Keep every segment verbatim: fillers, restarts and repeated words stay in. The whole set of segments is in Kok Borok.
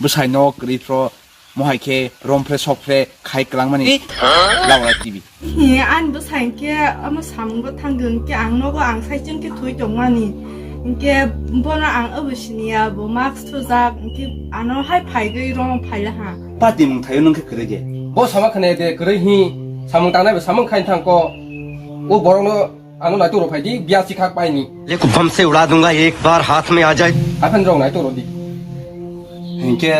Bwsai no kwrwi phro, mohai khe rom phre sok phre khai kwlangmani. Laura T V. He, ani bwsai khe omo samung bo thangdun khe ang nogo ang saichung khe thwi tongmani. Hinkhe bono ang obo siniya, bo mask thujak, hinkhe ano hai phaigwi rom phaila ha. Pati mung thaio nung khe kwrwi de. Bo sama khane de kwrwi hi samung tangnai bo samung khain thang ko. O borok no Ano naitok rok phai di, biya si khak pai ni. लेकिन बम से उड़ा दूंगा एक बार हाथ में आ जाए। Aphan rok naitok rok di. Hinkhe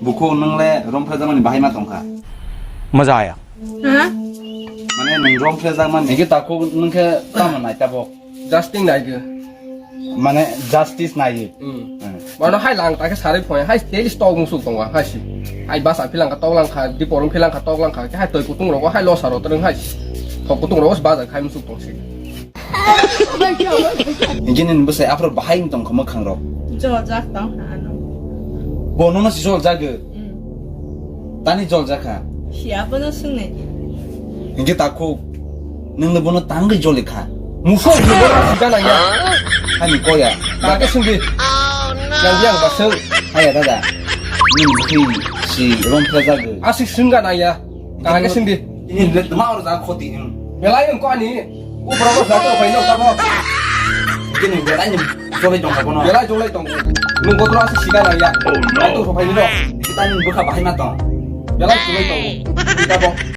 bukhuk nung le rom phre jakmani bahai ma tongkha. मजा आया। Ha? Mane nung rom phre jakmani. Hinkhe takhuk nung khe tamo nai tabok. Justin nai di. Mane justice nai di. Hmm. Hmm. Mano hai lang ta khe sarwi phone, hai daily stock musuk tongo, hai si. Hai basa philang kha, toklang kha, di porom philang kha, toklang kha, hai toi kutung rogo, hai losa ro tereng hai si. Thok kutung rogo basa khai musuk tong si. Hinkhe nini bwsai aphuru bahai wng tong kha mwkhang rok. Jol jak tong ha ano. Bo nono si jol jagw. Hmm. Tani jol jakha. Siya bono swngnai. Hinkhe takhuk. Nwng no bono tangwi joli kha. Musuk ni bono sida nangya. Hani koya. Kake sungdi. Yang yang basung. Haya dada. Nini bwkhwi si rom phre jagw. Asik sungga nangya. Kake sungdi. Ini le tma or ja khoti ni. Belai wng ko ani. Upra ko jato phai no tabo. Kini belai ni joli tong bono. Belai jolai tong. Nung botro asik sida nangya. Ai to phai ni no. Kita ni bwkha bahai ma tong. Belai jolai tong. Tabo.